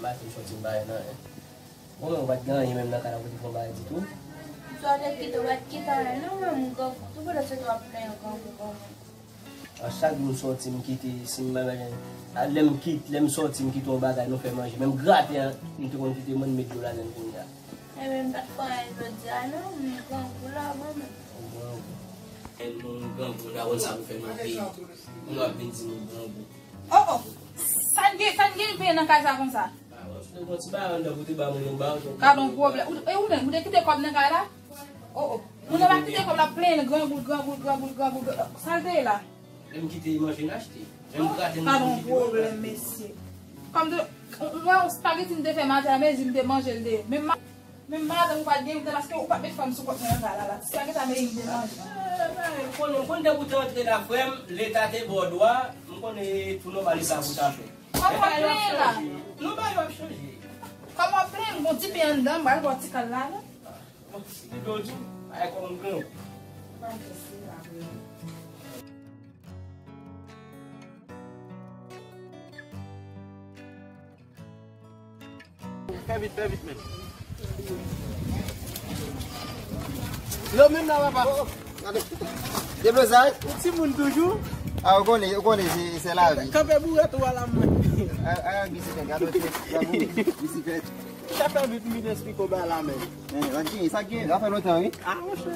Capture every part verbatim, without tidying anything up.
Maten m sòti m pa jwenn anyen. Bon, men ou pa t gen anyen menm nan kay la pou te fè yon bagay ditou. Sa w te kite, ou pa t kite anyen non, men m grangou tou pandan se tan w ap plenyen grangou, grangou. A chak jou m sòti m kite, si m pa gen, a lè m kit, lè m sòti m kite yon bagay nou fè manje. Menm graten an, m te konn kite mwen m met dlo ladan l kounye a. Ebyen, m pa t fè anyen jodi a non, m grangou la, manman. Ou grangou. Lè moun grangou, nou ta konn sa pou fè nan peyi. Moun ap vin di nou grangou. Oh, oh! Sa n gen, sa n gen peye nan kay sa konsa? Ah, bon, si te gon ti bagay anndan pou te ba moun, yo ba w, tou. Gadon pwoblèm. Ou, e ou menm, ou te kite kòb nan kay la? Oh, oh. Moun nan pa kite kòb la plenn, grangou, grangou, grangou, grangou, grangou. Sa l te ye la? Menm kite manje n achte. Menm graten nou kite. Gadon pwoblèm, mesye. Kòm de, ou wè, yon spageti m te fè maten an, mezi m te manje l de. Menm ma-, menm madanm ou pa t gen, ou te paske ou pa t met fanm sou kont mwen nan kay la, la. Spageti a mezi m te manje. Ah, m konnen, m konnen depi w te antre la, frè m, Leta te ba w dwa, m konnen tou nòmal e sa pou w ta fè. Kòman w ap plenyen la? Non, bagay yo ap chanje. Kòman w ap plenyen? M gon ti pen anndan, m pral ba w ti kal la, non? Bon, si li dlo di w, bagay kòm grangou. Fè vit, fè vit, men. Yo menm nan, papa. Deblozay. Ou timoun toujou? Ah, ou konnen, ou konnen, se, se lavi. Kanpe bourèt ou a la mwen. Ah, ah, bisiklèt, gade w, gade w, bisiklèt. Sa fè vit, m vin esplike w bagay la, men. Men, sa gen, sa gen, sa fè lontan, wi. Ah, monchè.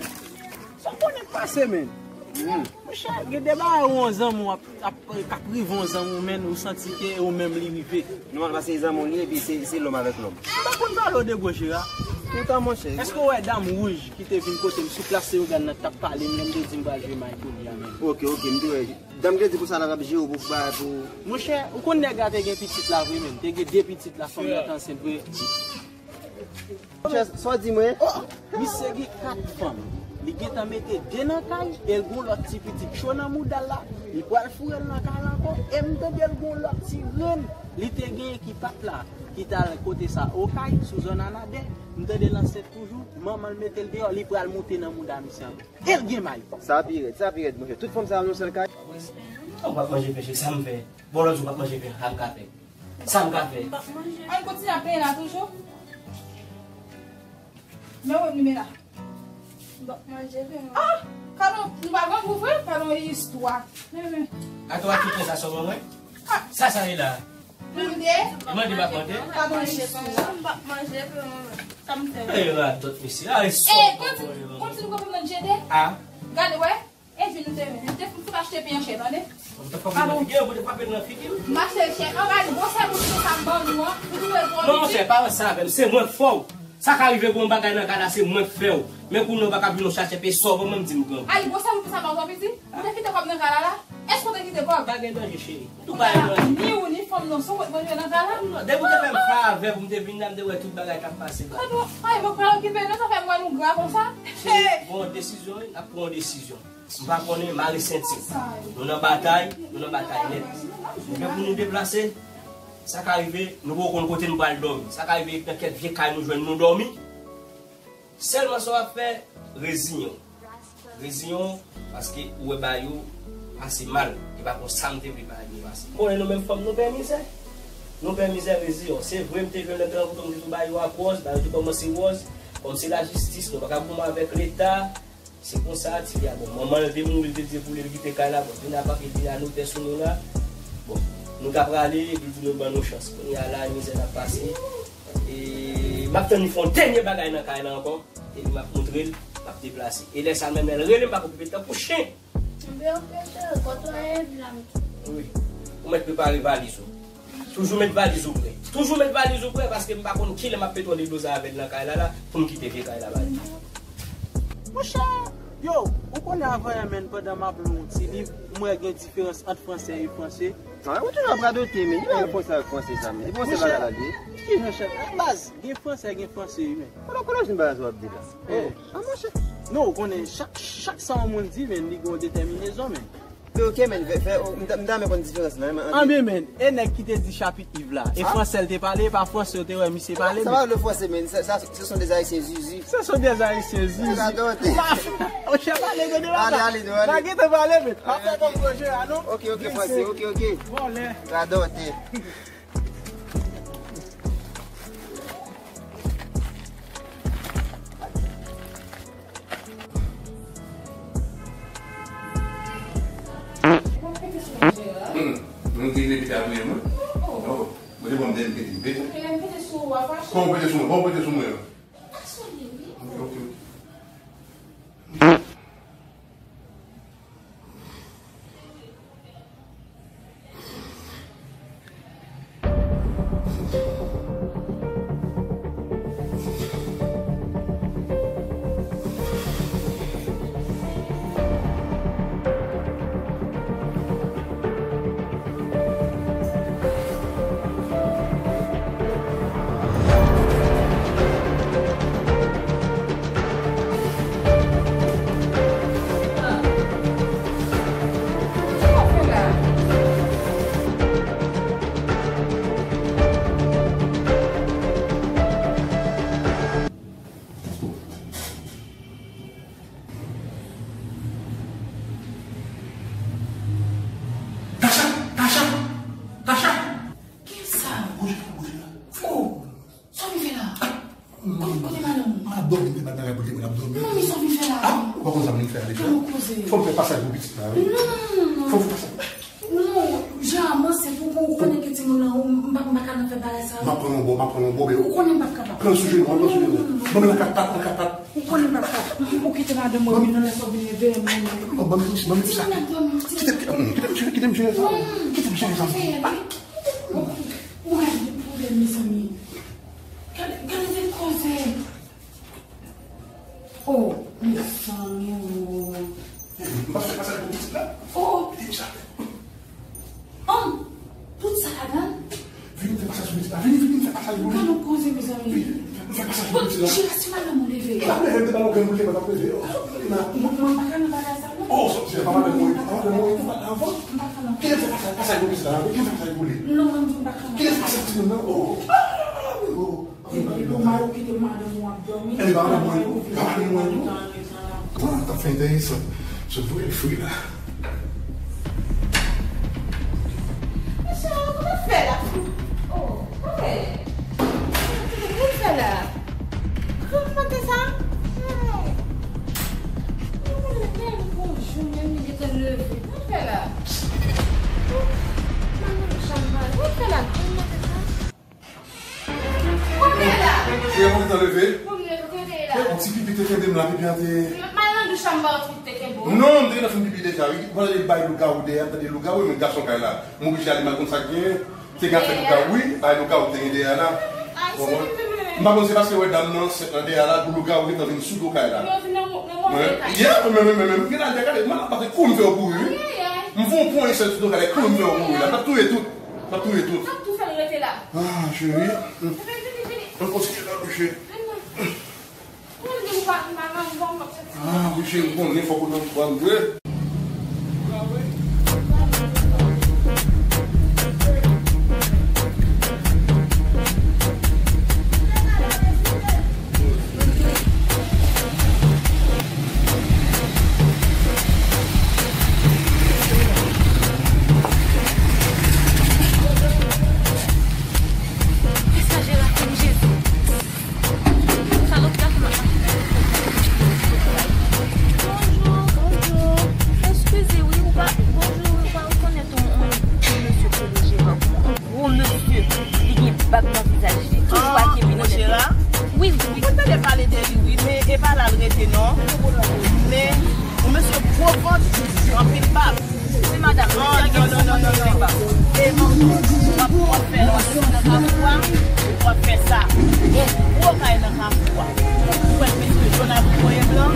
Sa w konnen k pase, men. Monchè, gen de bagay ou yon zanmi w ap, ap, k ap rive yon zanmi w, men ou santi ke ou menm li rive. Nòmal, paske se zanmi w li ye, epi se, se lòm avèk lòm. M pa konn pale w de gwo jera. Poutan, monchè. Èske w wè dam wouj ki te vin kote m sou plas Leyogàn nan k t ap pale m lè m te di m pral jwe may kounye a, men? Ok, ok, m te wè. Dam te di pou sa la t ap jere w pou, pou, pou. Monchè, ou konn nèg la te gen pitit la vre, men. Te gen de pitit la, fanm nan te ansent vre. Monchè, sa w di mwen? Oh, misye gen kat fanm. Li gentan mete de nan kay, e l gon lòt ti pitit cho nan mouda l la. Li pral foure l nan kay la ankò. E m tande l gon lòt ti rèn li te genyen ki pa t la, ki t al kote sa, Okay, sou zòn Anadè. M tande l ansent toujou. Manman l mete l deyò, li pral moute nan mouda misye ankò. E l gen may. Sa pi rèd, sa pi rèd, monchè. Tout fanm sa yo nan yon sèl kay. Ou p ap manje pen, cheri, sa m fè? Bon, lòt jou w p ap manje pen, sa m ka fè? Sa m ka fè? M p ap manje. Ann kontinye ap peye la toujou. Men w menm la. M p ap manje pen, mwen. Ah! Gadon, nou pa grangou vre? Gadon istwa. Men, men. Atò a tout sa sou mwen? Ah! Sa, sa ye la? Mande. Mande, m ap mande. Gadon istwa. M p ap manje pen, mwen. Sa m fè? E radòt, mesye. A, e sòt. Kontinye konprann nan jete. Ah. Gade, wè. E vin nou te vin. Nou te fout achte pen an chè, tande. Ou te fè m nan figi, ou te frape l nan figi m. M achte l chè. An gade, bon sèl moun ki sa m ban nou an. Ou twouve l twò piti. Non, monchè, pa wè sa avè m. Se mwen k fè w. Sa ka rive pou yon bagay nan kay la, se mwen k fè w. Men kounye a w pa ka vin yon chache pen sòvan mwen m di m grangou. Ay, bon sèl moun ki sa m ban w twò piti. Ou te kite kòb nan kay la la? Èske w te kite kòb? Pa gen danje, cheri. Tou pa gen danje. Ni ou, ni fanm nan, sou kot mwen jwe nan kay la? Non, depi w te fè m favè pou m te vin la, m te wè tout bagay k ap pase la. Ay, bon, ay, mwen pral okipe nou, sa fè m wè nou gra konsa. Cheri, pran yon desizyon, wi, n ap pran yon desizyon. M pa konnen, mare senti. Nou nan batay, nou nan batay nèt. Men pou nou deplase, sa ka rive, nou poko konn kote nou pral dòmi. Sa ka rive nan kèk vye kay nou jwenn nou dòmi. Sèlman sa w ap fè, reziyen w. Reziyen w, paske ou wè bagay yo pase mal. E pa konsa m te vle bagay yo pase. M konnen nou menm fanm, nou pè mizè. Nou pè mizè, reziyen w. Se vre, m te jwenn nan gran kouto, m te tou bagay yo ak wòz, bagay yo te kòmanse wòz. Kòm se lajistis, nou pa ka goumen avèk Leta. Se konsa, ti fi a, bon, manman l te mouri, l te di pou li, li kite kay la, bon, vin a papye, vin a notè sou nou la. Bon, nou ta prale, epi l di nou ban nou chans. Kounye a la, mizè n ap pase. E m ap tann li fè yon dènye bagay nan kay la ankò. Epi m ap montre l, m ap deplase. E lè sa menm, lè l rele m, m pa ka okipe l tankou chen. Ebyen, ok, cheri, kote w ye, vin la, m tou. Wi. Ou mèt prepare valiz ou. Toujou met valiz ou prè. Toujou met valiz ou prè, paske m pa konn kilè m ap fè twò deblozay avè l nan kay la la, pou m kite vye kay la ba li. Monchè, yo, ou konnen avan yè, men, pandan m ap li yon ti liv, m wè gen diferans ant fransè e franse. Ah, ou toujou ap radote, men. Ki bagay fransè ak franse sa, men? E franse bagay la li ye? Ki jan chèf? Baz, gen fransè, gen franse, wi, men. Kote, kote w jwenn bagay sa w ap di la? Oh. Ah, monchè. Non, ou konnen, chak, chak sa yon moun di, men, li gen yon detèminezon, men. Men ok, men, fè, fè, m ta, m ta renmen konn diferans lan, men. Anben, men, e nèg ki te di chapit liv la, e franse l te pale, e pa franse yo te wè misye pale, men. Ça va, le français, men, ça, ça, ce sont des Haïtiens zuzu. Ce sont des Haïtiens zuzu. Radote. Monchè, pale de la. Ale, ale, nou ale. Pa gentan pale, men. Pa fè kòm gwo jè a, non. Ok, ok, fransè, ok, ok. Vòlè. Radote. Mwen te repete a touye mwen. Oh. Mwen te ban m dèyè m pete m pete. Kòman w pete sou mwen? Ban m pete sou mwen. Ban m pete sou mwen. Ak sonye wi. Ok, ok, ok. Tacha! Tacha! Tacha! Kisa? Bouje la, bouje la. Oh! Sa w vin fè la? Kote, kote madanm ou? M ap dòmi, m te bat bagay pou l te mwen ap dòmi. Non, men sa w vin fè la? Ah, ou pa konn sa m vin fè la deja? Fò m fè pasaj pou pitit la, wi. Non, non, non, non. Fò m fè pasaj. Non, jan avanse pou ou konnen ke timoun nan, ou, m pa, m pa ka nan fè bagay sa yo. M ap pran yon bò, m ap pran yon bò, men ou konnen m p ap kapab. Pran sou jenou, pran sou jenou. Non, non, non. Ban m nan kat pat, nan kat pat. Ou konnen m p ap kapab. Ou kite madanm mwen, wi, nan lè sa w vin leve, mwen. Ban m, ban m, ban m sa. Kite m, kite m, kite m jere sa. Kite m jere sa. Ou gade pwoblèm, mezanmi. Gade, gade de koze. Oh, mezanmi, oh. M pa fè pasaj pou pitit la. Oh, oh. Deja. Ann, tout sa ladan. Vini, fè pasaj pou pitit la. Vini, vini, fè pasaj pou li. Gade yon koze, mezanmi. Vini, fè pasaj pou pitit la. Jira, si madanm ou leve. Li p ap leve, m te ba l yon grenn boul, li p ap leve. Oh, Selina. Mwen, mwen pa ka nan bagay sa, non. Oh, sòsyè, pa madanm mwen, pa madanm mwen, ou pa la avan. M pa ka nan. Kite m fè pasaj, pasaj pou pitit la, kite m fè pasaj pou li. Non, mwen, m pa ka nan. Kite m fè pasaj pou timoun nan, oh. Ah, oh. Epi, ou mal ou kite madanm ou ap dòmi. Epi, pa madanm mwen tou. Pa madanm mwen tou. Ah, t ap fè enteresan. Sot voye l fri la. Mesye, kòman fè la? Oh, ok. Kòman fè la? Kòman fè sa? Hey. Bonjou, men li gentan leve. Kòman fè la? Oh, madanm Chanmal. Kòman fè la? Kòman fè sa? Kote la? Ou gentan leve? Ou gentan leve la? Yon ti pipi te kenbe m la, pipi a te. M al nan douch la, m ba w tout te kenbe w. Non, m te gentan fin pipi deja, wi. Pandan li bay lougawou dèyè, m tande lougawou, men gason kay la. M oblije ale, m al konn sa k genyen. Te gen afè lougawou, wi, bay lougawou te gen dèyè la. Ay, se li menm. M pa konn se paske wè dam nan ansent nan dèyè la, lougawou gentan vin sou do kay la. Yo vin nan mo-, nan move kay. Yeah, men, men, men, men, m gentan al dèyè, gade, m ap pase kou m fè w kouri, wi. Ay, ay, ay. M fè yon ponyen sèl sou do kay la, kou m fè w kouri la. M ap touye tout. M ap touye tout. M ap tou fè l rete la. Ah, cheri. Vini, vini, vini. Ann kontinye la, wi, cheri. Vin non. Mwen di ou pa, m pa nan bon, m ap chèche. Ah, wi, cheri, ou konnen fòk ou nan bon vre. Mesaje la fini, Jezi. Salòp la fè m ap mache. Bonjou, bonjou. Eskize wi, ou pa, bonjou, ou pa rekonèt yon, yon, yon mesye ki rele Jeran. Yon gwo mesye, li gen bag nan vizaj li, toujou ak epi nan tèt li. Wi, wi. Mwen tande pale de li, wi, men e pa la l rete, non. Men, yon mesye gwo vant, anpil bab. Se madanm, mesye a gen gwo vant, anpil bab. E w ap, w ap fè sa nan kafou a, w ap fè sa. Yon gwo kay nan kafou a. Ou wè mesye jòn avèk voye blan,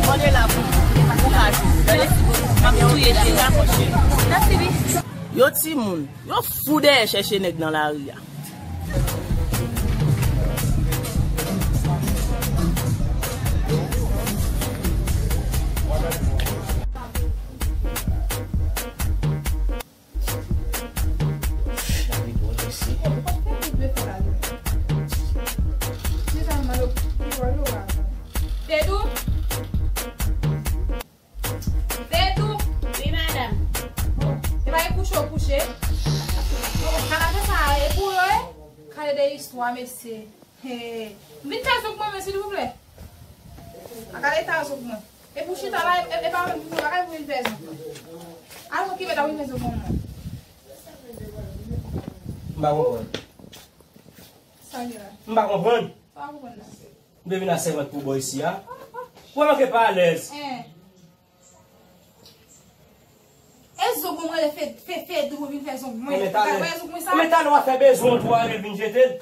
mande la pou, pou ka jwenn. Tande, m ap touye Jera, monchè. Mèsi, wi. Yo timoun, yo fou dèyè chèche nèg nan lari a. Tedou? Tedou? Wi, madanm. E pa gen kouche w kouche? Kanape sa a, e pou yo, e? Gade de istwa, mesye. He. Vin fè zong mwen, men, silvouplè. A gade eta zong mwen. E pou chita la, e, e pa menm pou mwen, pa ka pou vin fè zong. Al okipe ta vin fè zong mwen. Pa konprann. Sa gen la? M pa konprann. Sa w konprann la? M te vin a sèvant pou bò isi a. Ou manke pa alèz. Eh. E zong mwen rele fè, fè, fè dou vin fè zong mwen. Ou mèt ale. Ou wè zong mwen sa? Ou mèt ale, w ap fè bezwen w tou, ale vin jete l.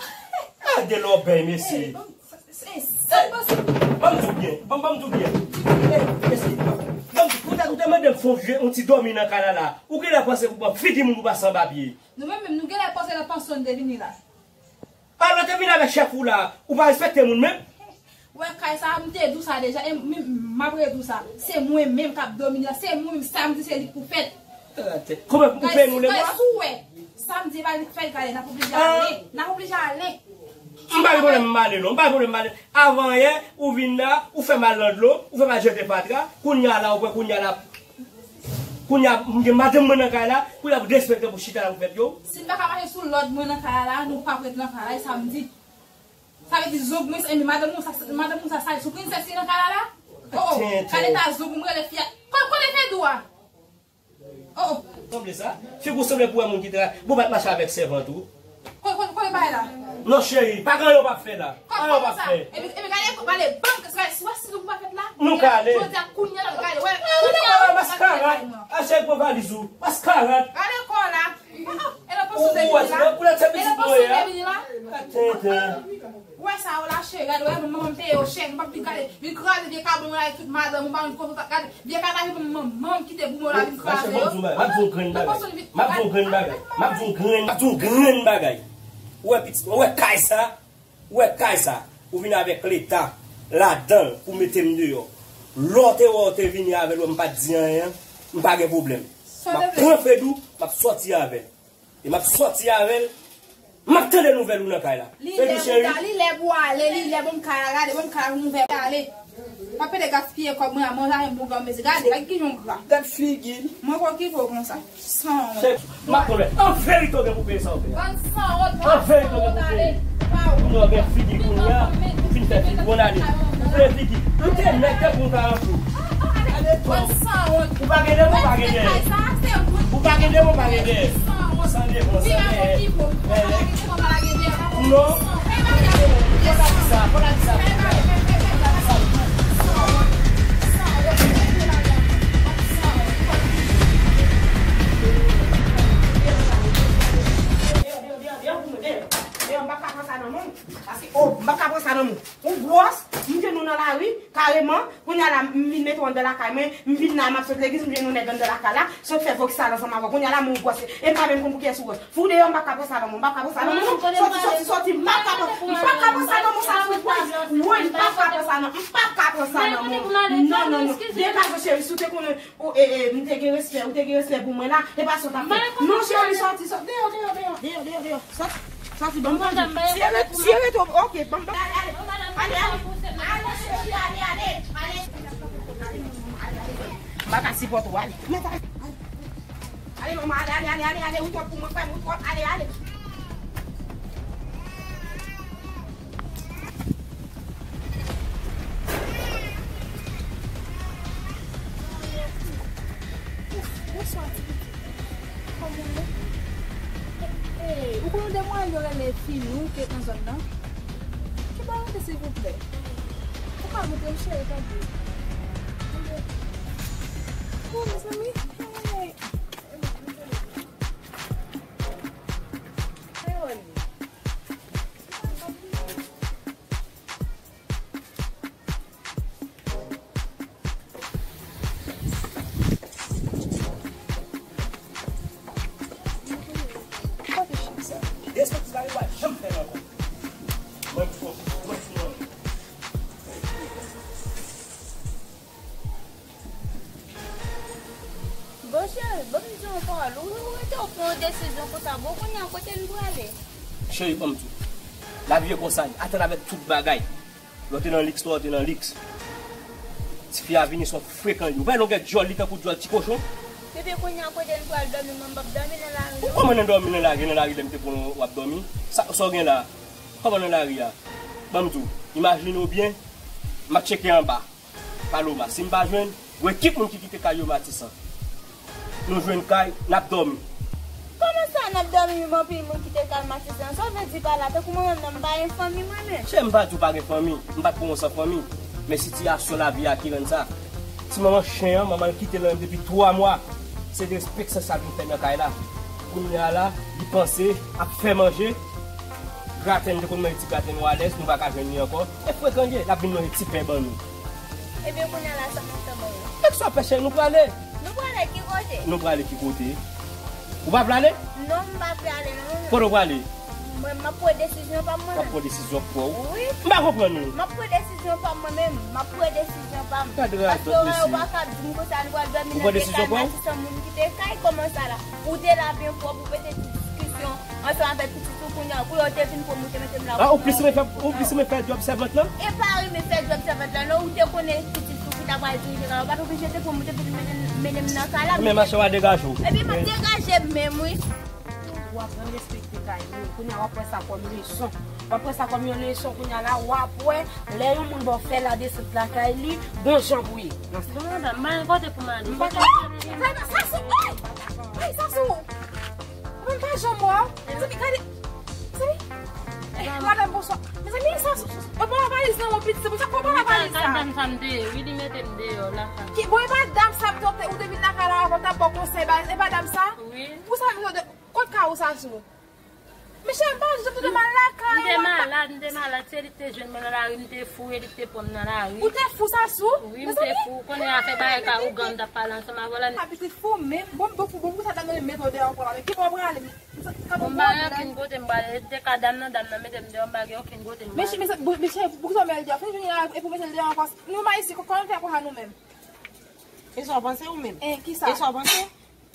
Gade lòbèy, mesye. Eh, bon, se, se, se, se, ban m di w byen. Ban m, ban m di w byen. Eh, mesye, ban m di w, ou te, ou te mande m fè yon je, yon ti dòmi nan kay la la. Ou genlè panse pou pran figi moun pou pase anba pye. Nou menm menm, nou genlè panse nan pansyon n te vini la. Alò te vin avèk chèf ou la, ou pa respekte moun menm? Ou wè kay sa, m te di w sa deja, e m, m ap redi w sa. Se mwen menm k ap domine la, se mwen menm, samdi se li k pou fèt. Kòman pou peye nou lemwa? Gade, si w wè, samdi pa li k fèt, gade, n ap oblije ale, n ap oblije ale. M pa gen pwoblèm, m ale non, m pa gen pwoblèm, m ale. Avan yè, ou vin la, ou fè m al nan dlo, ou fè m al jete fatra, kounye a la, ou pran kounye a la. Kounye a, m gen madanm mwen nan kay la, kounye a pou derespekte pou chita la pou fèt yo. Si n pa ka mache sou lòd mwen nan kay la, nou p ap ret nan kay la, e sa m di. Sa vle di zong mwen, e madanm mwen sa, madanm mwen sa sal sou prinsès li nan kay la la. Oh, oh, gade ta zong mwen rele fi a. Ko-, kote Fedou a? Oh, oh. Sanble sa? Figi w sanble pou wè moun ki tra-, bon, pa t mache avèk sèvant ou. Ko-, ko-, kote bagay la? Non, cheri, pa gen anyen w p ap fè la. Anyen w p ap fè. Epi, epi gade, gade, bank, gade, si w wè si nou pa fèt la, nou ka ale. Jodi a, kounye a, gade, wè, kounye a, maskarat. Achte pou valiz ou. Maskarat. Gade kò la. E nan panse w te vini la? Ou la tèt pitit mwen ye a. Tenten. Wè sa, w la, cheri, gade, wè, manman m peye w chè, nou p ap vin gade, vin kraze vye kabon la, tout madanm ou pa menm kontan, gade, vye kadav manman, manman kite boumè w la vin kraze yo. M ap di w grenn bagay. M ap di w grenn bagay. M ap di w grenn, m ap di w grenn bagay. Ou wè pitit mwen, ou wè kay sa, ou wè kay sa. Ou vin avèk leta ladan l pou mete m deyò. Lè w te wè w te vini avè l, wè m pa t di anyen an, m pa gen pwoblèm. M ap pran Fedou, m ap sòti avè l. E m ap sòti avè l. M ap tande nouvèl ou nan kay la. Fedou cheri. Li lè pou ale, li lè ban m kay la, gade, ban m kay la pou m fè ale. Pa pede gaspiye kòb mwen a manje avè m bon granmesi. Gade, gade kijan w gra. Gade figi l. Mwen k okipe w konsa. Sanwont. M ap konnen. An verite w gen pou peye sa w fè a. Bann sanwont, an verite w gen pou peye. Kounye a w gen figi kounye a, ou fin fè figi. Bon, ale. Ou fè figi. Ou te mèt pou w ta rantre. Ou pa gen de mo, ou pa gen de. Ou pa gen de mo, ou pa gen de. San de mo, san de. Non. Fò la di sa, fò la di sa. Paske, oh, m pa ka pran sa nan men w. Ou gwòs, m jwenn ou nan lari, kareman, kounye a la, m vin mete w anndan lakay mwen, m vin la, m ap sot legliz, m jwenn ou nèg anndan lakay la, sot fè vòkisal ansanm avè w. Kounye a la, men w gwòs, e m pa menm konn pou kiyès ou gwòs. Fou deyò, m pa ka pran sa nan men w, m pa ka pran sa nan men w, non. Sòti, sòti, sòti, m pa ka pran, m pa ka pran sa nan men w, sa sou pwès. Woy, m pa ka pran sa nan, m pa ka pran sa nan men w. Non, non, non. Degaje w, cheri, si w te konnen, ou, e, e, m te gen respè, ou te gen respè pou mwen la, e pa sa w t ap fè. Non, cheri, sòti, sòti, deyò, deyò, deyò, deyò, deyò, deyò. Sòti, sòti, ban m pran. Si e ret, si e ret, ok, ban m, ban m. Ale, ale, ale, ale, ale, cheri, ale, ale, ale. M pa ka sipòte w, ale. Mèt ale. Ale, manman, ale, ale, ale, ale, ale, ou twòp pou mwen, frè m, ou twòp, ale, ale. Bonswa, ti pitit. Kòman w ye? E, e, ou konnen demwazèl yo rele Filou ki ret nan zòn nan? Ki pa rete, silvouplè? Ou ka montre m, cheri, tanpri? Oh, mezanmi. Hey. Hey, Oli. Derespekte sa, li pa janm fè l ankò. Mwen fò, mwen fò. Bon, cheri, ban m di yon pawòl. Ou, ou rete w pran yon desizyon konsa. Bon, kounye a, kote n prale? Cheri, ban m di w. Lavi e konsa, li. Atann avèk tout bagay. Lè w te nan liks, lè w te nan liks. Tifi a vini, se yon frekan li. Ou pa wè longè djòl li tankou djòl ti kochon? Bebe, kounye a, kote n pral dòmi? Mwen, m p ap dòmi nan lari, non. Ou kòman nan dòmi nan lari, nan lari lè m te konnen w ap dòmi? Sa, sa w gen la? Kòman nan lari a? Ban m di w, imajine w byen, m ap tcheke anba. Paloma, si m pa jwenn, gon ekip moun ki kite kay yo Matisan. Nou jwenn kay, n ap dòmi. Kòman sa, N ap dòmi menm anpil moun ki te kalmatis lan. Sa w vle di pa la? Tankou mwen menm nan, m pa gen fanmi mwen menm. Chè, m pa di w pa gen fanmi, m pa t pran w san fanmi. Men sitiyasyon lavi a ki rann sa. Ti manman chen an, manman l kite l nan menm depi twa mwa. Se derespeksyon sa l vin fè nan kay la. Kounye a la, li panse ap fè manje. Graten, m te konn manje ti graten nou alèz, nou pa ka jwenn li ankò. E frekan l ye, l ap vin manje ti pen ban nou. Ebyen, kounye a la, sa m ap fè ban nou? Èk sa w ap fè, cheri, nou prale. Nou prale ki kote? Nou prale ki kote? Ou pa vle ale? Non, m pa vle ale, non. Kote w prale? Mwen, m ap pran desizyon pa m mwen menm. W ap pran desizyon pa w? Wi. M pa konprann ou. M ap pran desizyon pa m mwen menm. M ap pran desizyon pa m. Gad radòt, mesye. Paske w pa ka di m konsa, nou pral dòmi nan de kay, m ap di se moun ki te kay, kòman sa la? Ou te la byen pwòp, ou mete ti diskisyon ansanm avèk pitit ou, kounye a, kounye a, ou te vin pran m, ou te mete m la. Ah, ou plis renmen fè, ou plis renmen fè djòb sèvant lan? E pa renmen fè djòb sèvant lan, non, ou te konnen pitit ou ki ta pral dirije kay la, ou pa t oblije te pran m, ou te vin mennen, mennen m nan kay la. Men, machè, w a degaje w. Epi m ap degaje m menm, wi. W ap respekte kay nou. Kounye a, w ap pran sa kòm leson. W ap pran sa kòm yon leson. Kounye a la, w ap wè, lè yon moun ba w fè ladesant lakay li, bon jan pou ye. Bon, madanm, m pa gen kote pou m ale. M pa ka. Sa, sa sou, ay! Ay, sa sou. Mwen pa janm wè w. Mezanmi, gade. Mezanmi. Eh, madanm, bonswa. Mezanmi, sa sou. Mwen pa wè valiz nan men w, pitit. Se pou sa mwen pa wè valiz sa. Gade dam sa m te ye, wi, li mete m deyò lakay. Ki, bon, e pa dam sa m te, ou te vin lakay la avan, m t ap ba w konsèy, ba, e pa dam sa? Wi. Pou sa, m te, kot ka ou sa sou? Mesye, m pa janm tande mal lakay ou. M te malad, m te malad. Se li ki te jwenn mwen nan lari, m te fou, e li ki te pran m nan lari. Ou te fou, sa sou? Wi, m te fou. Konnen afè bagay ka ougan, m t ap pale ansanm avè w la. A pitit fou menm. Bon, m bon fou, bon, pou sa dam nan mete w deyò ankò la. Men ki bò w prale? Bon, m pa gen okenn kote m prale. Te ka dam nan, dam nan mete m deyò, m pa gen okenn kote m prale. Mesye, mesye, mesye, pou ki sa w mete l deyò? Fini jwenn li la, e pou mete l deyò ankò. Nou pa isi, kòman n fè konsa nou menm? E sa w panse ou menm? E, ki sa? E sa w panse?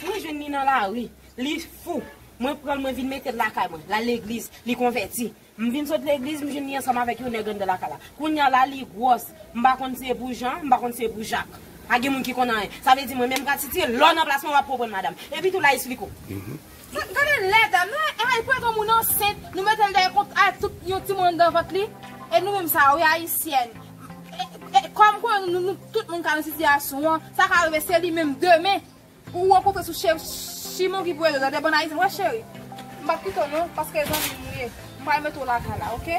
Mwen jwenn li nan lari. Li fou. Mwen pran l, mwen vin mete l lakay mwen. L al legliz. Li konvèti. M vin sot legliz, m jwenn li ansanm avèk yon nèg anndan lakay la. Kounye a la, li gwòs. M pa konn si se pou Jan, m pa konn si se pou Jak. Pa gen moun ki konn anyen. Sa vle di mwen menm m ka titire, lè w nan plas mwen, w ap konprann, madanm. Epi tou, l a esplike w. Gade lè dam nan, e, e, pou yon moun ansent, nou mete l dèyè kont, a, tout yon timoun anndan vant li, e nou menm sa, wi, ayisyèn. E, e, kòm konnen nou, nou, tout moun ka nan sitiyasyon an, sa ka rive se li menm demen. Ou rankontre sou che-, chimon ki pou ede w, tande, bann Ayisyen, wè cheri. M p ap kite w non, paske zanmi m ou ye. M pral mete w lakay la, oke?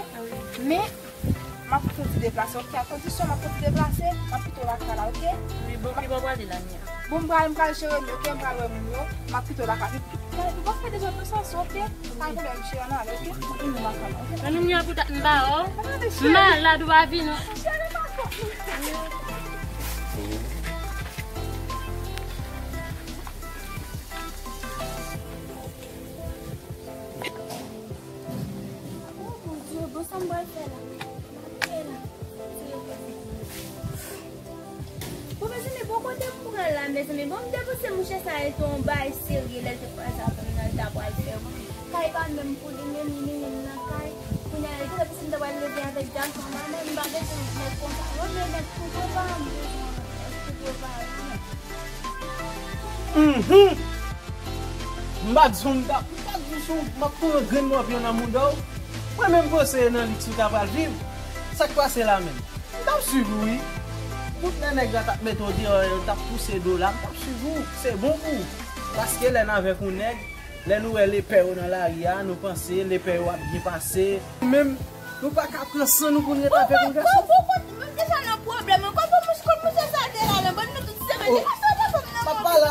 Men, m ap fè w ti deplase, oke? A kondisyon m ap fè w ti deplase, m ap kite w lakay la, oke? Wi, bon, ki bò w prale la, Nia? Bon, m pral, m pral Jeremi, oke? M pral wè moun yo, m ap kite w lakay. Gade, m p ap fè dezòd nan sans, oke? Pa gen pwoblèm, cheri, ann ale, oke? M ap vin lakay la, oke? Nan nou Nia pou dat m ba w. Gade, cheri. M malad, ou pa vin non. Cheri, pa fòt. Oh, mon Dieu, bon, sa m pral fè la? Bon, mezanmi, bon, kote m pral la, mezanmi? Bon, m te panse mouche sa a te yon bagay serye, lè l te kwaze avè m nan, l ta pral fè, wi. Kay pa menm pou li menm, li menm nan kay. Kounye a, li te panse m ta pral leve avèk dam sa, mwen menm, m pa bezwen nèg konsa. Mwen menm, nèg pou gwo pa m bezwen, nèg pou gwo pa m. Mhm. M pa t di w m t ap, m pa t di w si w, m ap pran grenn mòpyon nan mouda w. Mwen menm panse e nan liks ou ta pral viv. Sa k pase la menm? M t ap swiv ou wi. Bout lè nèg la t ap mete w deyò, l t ap pouse do la, m t ap swiv ou. Se bon pou ou. Paske lè n avèk yon nèg, lè nou wè lepè yo nan lari a, nou panse lepè yo ap byen pase. Nou menm, nou pa ka pran san nou pou n ret avèk yon gason. Bon, bon, bon, bon, m deja nan pwoblèm. Kòman mouch-, kòman mouche sa te la, nan bann nou tout se mete. Papa la.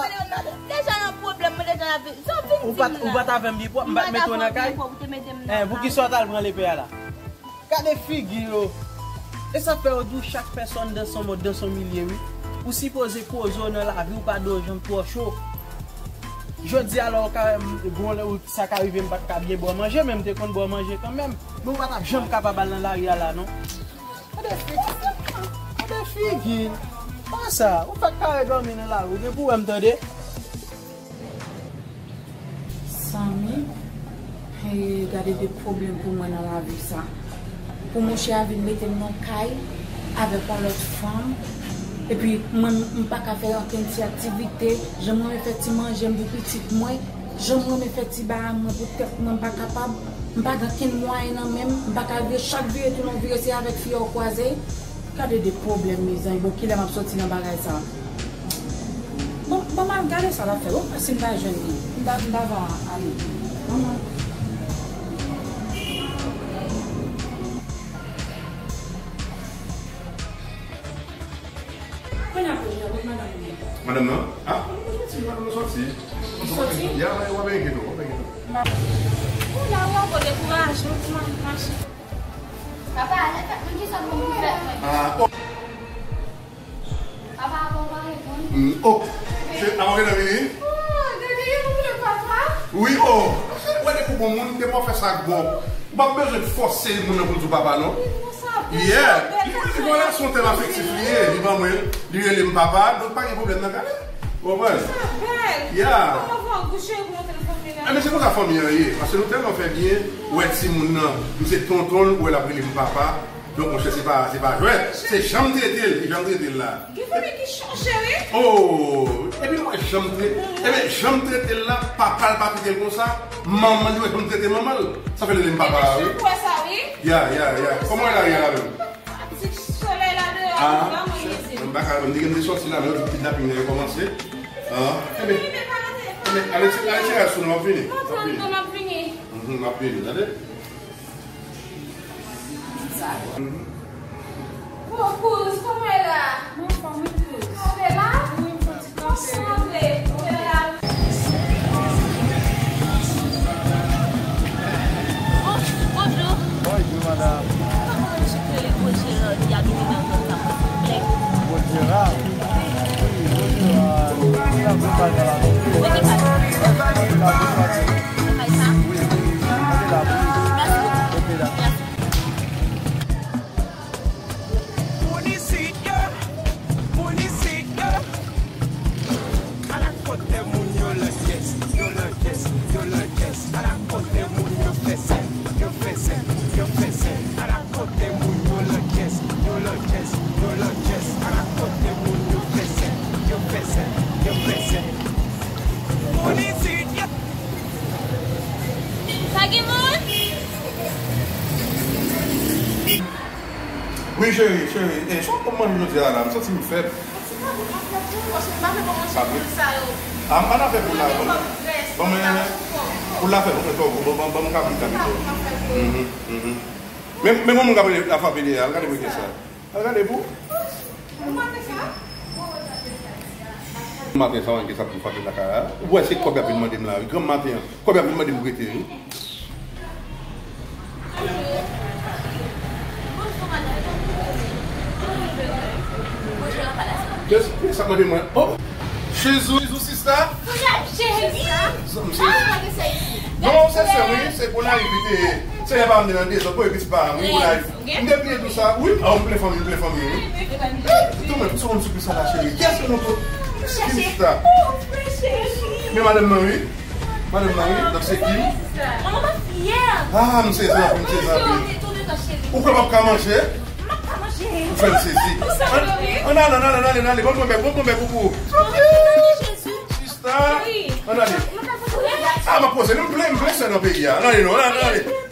Deja nan pwoblèm, mwen deja nan vi-, sa w vin di m la. Ou pa t, ou pa t avè m byen pwòp, m pa t mete w nan kay. Eh, pou ki sa w t al pran lepè a la? Gade figi yo. E sa fè yo di w chak pèsòn dans son monde, dans son milieu, wi. Ou sipoze poze w nan lavi, ou pa dwe janm twò cho. Jodi a la, ou ka, bon, lè ou, sa ka rive, m pa t ka byen ba w manje, men m te konn ba w manje kanmenm. Men ou pa t ap janm kapab al nan lari a la, non. Gade figi. Gade figi. Pa sa, ou pa t ka dòmi nan lari, ou gen pou wè m tande. Zanmi, e, gade de pwoblèm pou mwen nan lavi sa. Pou mouche a vin mete m nan kay avèk yon lòt fanm, epi mwen, m pa ka fè okenn ti aktivite, jan m renmen fè ti manje m pou pitit mwen, jan m renmen fè ti bagay mwen pou tèt mwen, m pa kapab, m pa gen okenn mwayen nan men m, m pa ka vire, chak vire tounen w vire se avèk fi a w kwaze. Gade de pwoblèm, mezanmi. Bon, kilè m ap soti nan bagay sa? Bon, bon, m al gade sa l ap fè. Bon, si m pa jwenn li, m pa, m pa va ale. Kounye a, kounye a, kot madanm nan ye? Madanm nan? Ah, li soti, madanm nan soti. Li soti? Ya, w ap enkyete w, w ap enkyete w. Ou la, ou ankò dekouraje, ou di m ap mache. Papa, ale fè, men kisa pou m fè? Ah, oh. Papa, apa w pa reponn? Mm, oh. Se, apa w gentan vini? Oh, gade, yon moun papa. Wi, oh. Ou wè depi w bon moun, depi w ap fè sa ak bon. Ou pa bezwen fòse moun nan pou l di w papa, non. Yeah. Li, li, li, relasyon tèl afektif li ye, li ban mwen, li rele m papa, donk pa gen pwoblèm nan kay la. Ou konprann? Sa bèl. Yeah. Kòman va, gouche pou montre fanmi la? Enben, se konsa fanmi an ye, paske nou tèlman fè byen, ou wè timoun nan, m se tonton l, ou wè l ap rele m papa, donk, monchè, se pa, se pa jwèt, se jan m trete l, se jan m trete l la. Gen fanmi ki chanje, wi. Oh, epi mwen jan m trete, enben, jan m trete l la, papa l pa trete l konsa, manman l, li wè jan m trete manman l. Sa fè l rele m papa a, wi. Mwen wè sa, wi. Ya, ya, ya. Kòman w la ye la menm? Ti solèy la deyò, ah, vrèman rizib. M pa ka, m te gen m te sòti la, men yo di kidnaping nan rekòmanse. Ah, enben, enben, ale, ale, ale, ale sou nou, m ap vini. M ap vini. Mhm, m ap vini, tande. Bon, kouz, kòman w ye la? Mwen anfòm, wi, kouz. Ou te la? Wi, m fè ti kanpe. Kòman w ye la? Bon, bonjou. Bonjou, madanm. Kòman w chita rele gwo Jeran ki abite nan zòn sa, silvouplè? Gwo Jeran? Wi, gwo Jeran. Li nan gwo kay nan la. Nan ki kay? Li nan gwo kay. Kay sa? Wi, wi, wi. Mete la, wi. Mèsi bokou. Ok, dakò. Mèsi. Moun isit yo, moun isit yo. Ala kote moun yo lan kès, yo lan kès, yo lan kès. Ala kote moun yo fè sèn, yo fè sèn, yo fè sèn. Ala kote moun yo lan kès, yo lan kès, yo lan kès. Ala kote moun yo fè sèn, yo fè sèn, yo fè sèn. Moun isit yo. Pa gen moun? Wi, cheri, cheri. Eh, sa w ban m manje jodi a la? M santi m fèb. Ti pa pou manje pou ou, paske m pa fè pou manje poul sa yo. Ah, m pa nan fè poul la, ban m. Ban mwen poul la fè, ban mwen fè, ban, ban, ban m kabrit la pito. Mhm, mhm. Men, men yon moun k ap rele, ap frape dèyè a, al gade pou kiyès sa. Al gade pou. Maten sa, w ki sa pou m frape lakay la. Ou wè se kòb y ap vin mande m la, wi. Granm maten an, kòb y ap vin mande m pou rete, wi. Kiyès, kiyès ap mande mwen? Oh! Chezou, chezou, sista. Kounye a, cheri. Zanmi, se... Ah, gade sa isi. Non, se sè, wi, se pou la evite. Se lè pa m nan dezòd, pou evite pa, wi, pou la evite. M te bliye tou sa, wi. Ah, m plen fanmi, m plen fanmi, wi. Eh, tou mwen, tout se moun sou pye sa la, cheri. Kiyès ke nou tou? Kim sista? Men madanm nan, wi. Madanm nan, wi. Donk se Kim. Ah, m sezi anpil, m sezi anpil. Ou kwè m ap ka manje? Ou fè m sezi. Ann, ann ale, ann ale, ann ale, ann ale. Bon, bon, bon, bon, bon, bon, bon. Sista, ann ale. Ah, m ap poze, m plen, m plen sè nan peyi a. Ann ale, non, ann ale, ann ale.